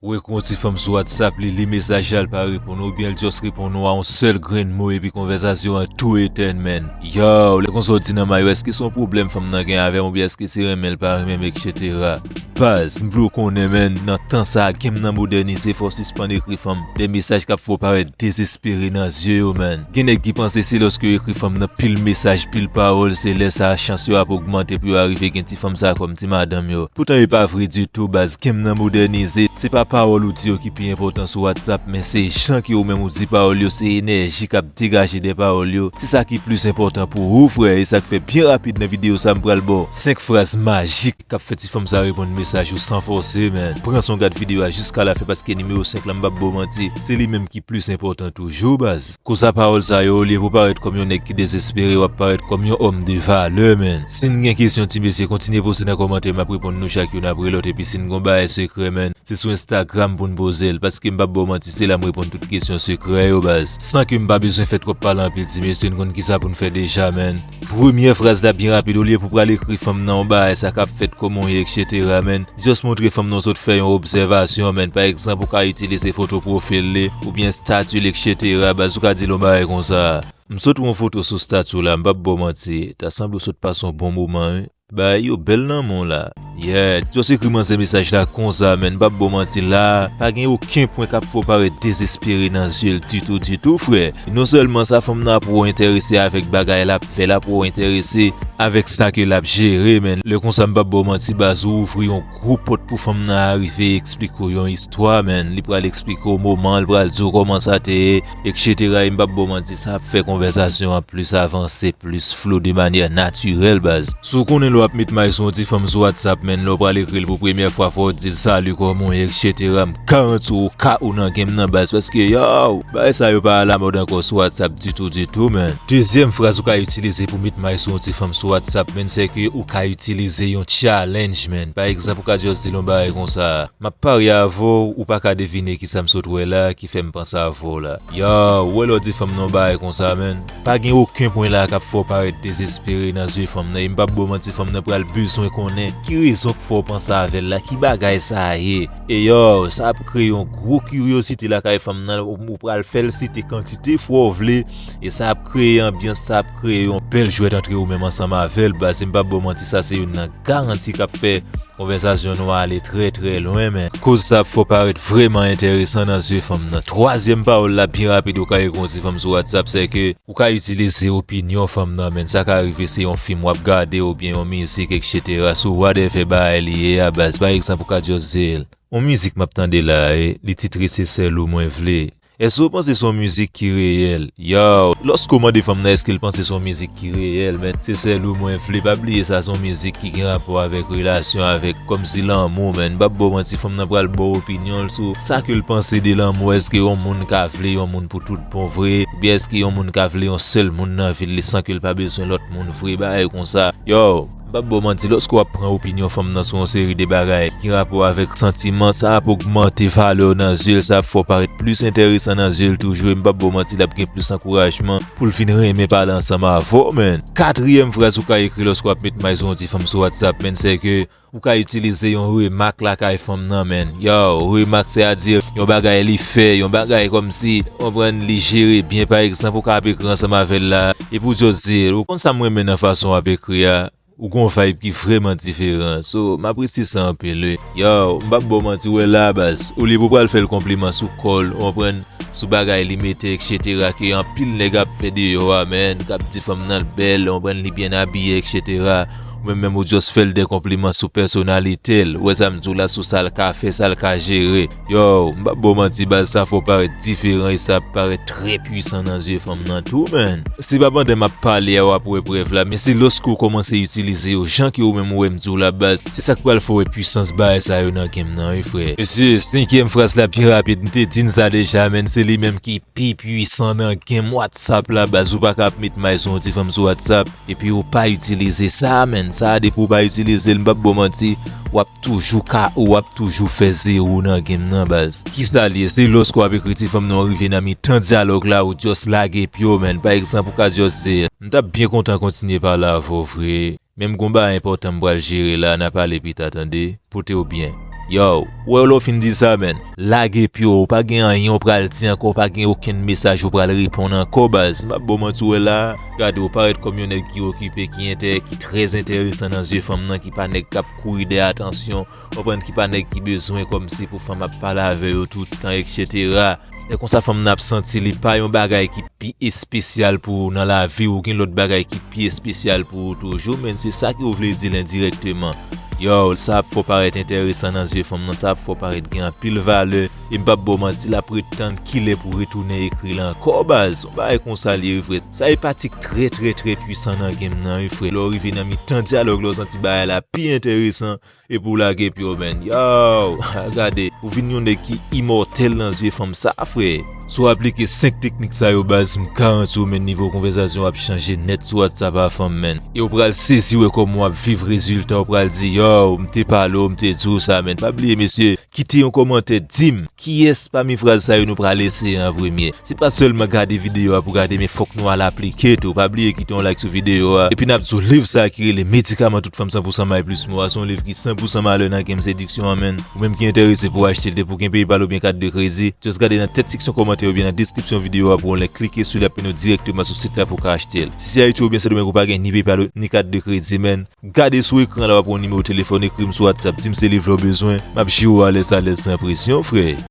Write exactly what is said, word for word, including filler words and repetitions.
Ou ekri yon ti fanm sou WhatsApp, li li mesaj la, l pa reponn ou, oubyen l just reponn ou a yon sèl grenn mo epi konvèsasyon an tou etenn, man. Yow, lè konsa w di nan may ou, èske se yon pwoblèm fanm nan gen avè m, oubyen èske se renmen l pa renmen m, etsetera. Baz, m vle w konnen, man, nan tan sa a, game nan modènize, fò w sispann ekri fanm de mesaj k ap fè w parèt dezespere nan zye yo, man. Gen nèg ki panse se lòske yo ekri fanm nan pil mesaj, pil pawòl, se lè sa a chans yo ap ogmante pou yo arive gen ti fanm sa a kòm ti madanm yo. Poutan e pa vre ditou, baz, game nan modènize. Se pa pawòl ou di yo ki pi enpòtan sou WhatsApp, men se jan ke ou menm ou di pawòl yo, se enèji k ap degaje dè pawòl yo. Se sa ki plis enpòtan pou ou, frè. E sa k fè byen rapid nan videyo sa a, m pral ba w senk fraz majik k ap fè ti fanm sa reponn mesaj ou san fòse, man. Pran son gad videyo a jiska lafen paske nimewo senk la, m p ap ba w manti, se li menm ki plis enpòtan toujou, baz. Kosa pawòl sa yo, olye pou w parèt kòm yon nèg ki dezespere, w ap parèt kòm yon òm de valè, man. Si n gen kesyon, ti mesye, kontinye poze nan kòmantè, m ap reponn nou chak youn apre lòt, epi si n gon bagay sekrè, man, se sou Instagram pou n poze l, paske m p ap ba w manti, se la m reponn tout kesyon sekrè yo, baz. San ke m pa bezwen fè twòp pale anpil, ti mesye, n konn kisa pou n fè deja, man. Premyè fraz la byen rapid, olye pou w pral ekri fanm nan yon bagay sa k ap fèt, kòman w ye, etsetera, man. Just montre fanm nan w sot fè yon obsèvasyon, man. Pa egzanp, ou ka itilize foto pwofil li, oubyen estati l, etsetera. Baz, ou ka di l yon bagay konsa. M sot wè yon foto sou estati w la, m p ap ba w manti. Ta sanble w sot pase yon bon moman, wi. Bagay yo bèl nan men w la. Yeah, just ekri manzè mesaj la konsa, man. M p ap ba w manti la. Pa gen okenn pwen k ap fè w parèt dezespere nan zye l ditou, ditou, frè. Non sèlman sa, fanm nan ap wè w enterese avèk bagay l ap fè, l ap wè w enterese avèk sa ke l ap jere, man. Lè konsa, m p ap ba w manti, baz, ou ouvri yon gwo pòt pou fanm nan arive eksplike w yon istwa, man. Li pral eksplike w moman, li pral di w kòman sa te ye, etsetera. E m p ap ba w manti, sa ap fè konvèsasyon an plis avanse, plis flo, de manyè natirèl, baz. Si w konnen lè w ap met may sou yon ti fanm sou WhatsApp, man, lè w pral ekri l pou premyè fwa, fò w di l, "Salut, kòman w ye?" etsetera. M garanti w, ou K O nan game nan, baz, paske, yow, bagay sa yo pa alamòd ankò sou WhatsApp ditou, ditou, man. Dezyèm fraz ou ka itilize pou met may sou yon ti fanm sou WhatsApp, man, se ke ou ka itilize yon challenge, man. Pa egzanp, ou ka just di l yon bagay konsa, "M ap parye avè w, ou pa ka devine kisa m sot wè la, ki fè m panse avè w la." Yow, ou wè lè w di fanm nan yon bagay konsa, man. Pa gen okenn pwen la k ap fè w parèt dezespere nan zye fanm nan. E m p ap ba w manti, fanm nan pral bezwen konnen ki rezon k fè w panse avè l la, ki bagay sa a ye. E yow, sa ap kreye yon gwo kiryozite lakay fanm nan, ou, ou pral fè l site kantite fwa w vle, e sa ap kreye anbyans, sa ap kreye yon bèl jwèt antre ou menm ansanm avè l, baz, e m p ap ba w manti, sa se youn nan garanti k ap fè konvèsasyon nou ale trè, trè lwen, man. Koz sa ap fè w parèt vrèman enteresan nan zye fanm nan. Twazyèm pawòl la, byen rapid, ou ka ekri yon ti fanm sou WhatsApp, se ke ou ka itilize opinyon fanm nan, man. Sa ka rive se yon fim w ap gade oubyen yon mizik, etsetera. Sou whatever bagay li ye a, baz. Pa egzanp, ou ka just di l, "Yon mizik m ap tande la, e, li titre Se Sèl Ou Mwen Vle. Èske w panse se yon mizik ki reyèl?" Yow, lòske w mande fanm nan èske l panse se yon mizik ki reyèl, man, Se Sèl Ou Mwen Vle, pa bliye sa se yon mizik ki gen rapò avèk relasyon, avèk kòmsi lanmou, man. M p ap ba w manti, fanm nan pral ba w opinyon l sou sa ke l panse de lanmou. Èske yon moun ka vle yon moun pou tout bon vre? Oubyen èske yon moun ka vle yon sèl moun nan vi l li san ke l pa bezwen lòt moun vre? Bagay konsa. Yow, m p ap ba w manti, lòske w ap pran opinyon fanm nan sou yon seri de bagay ki gen rapò avèk santiman, sa ap ogmante valè w nan zye l, sa ap fè w parèt plis enteresan nan zye l toujou, e m p ap ba w manti, l ap gen plis ankourajman pou l vin renmen pale ansanm avè w, man. Katriyèm fraz ou ka ekri lòske w ap met may sou yon ti fanm sou WhatsApp, man, se ke ou ka itilize yon remak lakay fanm nan, man. Yow, remak, sètadi yon bagay li fè, yon bagay kòmsi, w konprann, li jere byen. Pa egzanp, ou ka ap ekri ansanm avè l la, epi w just di l, "Ou konn sa m renmen nan fason w ap ekri a? Ou gon vibe ki vrèman diferan. So, m apresye sa anpil, wi." Yow, m p ap ba w manti, w wè la, baz. Olye pou w pral fè l konpliman sou kò l, w konprann, sou bagay li mete, etsetera, ke anpil nèg ap fè deyò a, man, k ap di fanm nan l bèl, w konprann, li byen abiye, etsetera. Ou menm menm ou just fè l de konpliman sou pèsonalite l. Ou wè sa m di w la, sou sa l ka fè, sa l ka jere. Yow, m p ap ba w manti, baz, sa fè w parèt diferan e sa ap parèt trè pwisan nan zye fanm nan tou, man. Se pa pandan m ap pale a w ap wè prèv la, men se lòske w kòmanse itilize yo jan ke ou menm ou wè m di w la, baz. Se sa k pral fè w wè pwisans bagay sa yo nan game nan, wi, frè. Mesye, senkyèm fraz la, byen rapid, m te di n sa deja, man, se li menm ki pi pwisan nan game WhatsApp la, baz. Ou pa ka ap met may sou yon ti fanm sou WhatsApp epi ou pa itilize sa, man. Sa a, depi ou pa itilize l, m p ap ba w manti, w ap toujou K O, w ap toujou fè zewo nan game nan, baz. Kisa l ye? Se lòske w ap ekri ti fanm nan, w rive nan mitan dyalòg la, ou just lage pye w, man. Pa egzanp, ou ka just di, "M t ap byen kontan kontinye pale avè w vre, men m gon bagay enpòtan m pral jere la, n a pale pita, tande? Pote w byen." Yo, ou wè lè w fin di sa, menn, lage pye w, ou pa gen anyen ou pral di ankò, ou pa gen okenn mesaj ou pral reponn ankò, baz. M ap ba w manti, ou wè la, gade, ou parèt kòm yon nèg ki okipe, ki entè, ki trè enteresan nan zye fanm nan, ki pa nèg k ap kouri dèyè atansyon, konprann, ki pa nèg ki bezwen kòmsi pou fanm ap pale avè yo tout tan, etsetera. Lè konsa, fanm nan ap santi li pa yon bagay ki pi espesyal pou ou nan lavi, ou gen lòt bagay ki pi espesyal pou ou toujou, men se sa ke w vle di l endirèkteman. Yo, sa ap fè w parèt enteresan nan zye fanm nan, sa ap fè w parèt gen anpil valè, e m p ap ba w manti, l ap ret tann kilè pou retounen ekri l ankò, baz. Yon bagay konsa li ye, wi, frè. Sa e patik trè, trè, trè pwisan nan game nan, wi, frè. Lè w rive nan mitan dyalòg la, w santi bagay la pi enteresan, epi w lage pye w, menn. Yo, gade, ou vin yon nèg ki imòtèl nan zye fanm sa, frè. Si w aplike senk teknik sa yo, baz, m garanti w, menn, nivo konvèsasyon w ap chanje nèt sou WhatsApp a fanm, menn. E w pral sezi wè kòman w ap viv rezilta, w pral di, yo, m te pale w, m te di w sa, menn. Pa bliye, mesye, kite yon kòmantè, di m, kiyès pami fraz sa yo nou pral eseye an premye. Se pa sèlman gade videyo a pou gade, men fòk nou al aplike tou. Pa bliye kite yon like sou videyo a. Epi n ap di w, liv sa a ki rele Medikaman Tout Fanm San Pousan May Plis Mo a, se yon liv ki san pousan malè nan game sediksyon an, menn. Ou menm ki enterese pou w achte l, depi w gen PayPal oubyen kat de kredi, just gade nan tèt seksyon kòmantè oubyen nan deskripsyon videyo a pou w link, klike sou li, l ap mennen w dirèkteman sou sit la pou w ka achte l. Si se Ayiti oubyen Sendomeng, ou pa gen ni PayPal ni kat de kredi, menn, gade sou ekran la, w ap wè yon nimewo telefòn, ekri m sou WhatsApp, di m se liv la w bezwen, m ap jere w alèz alèz san presyon, frè.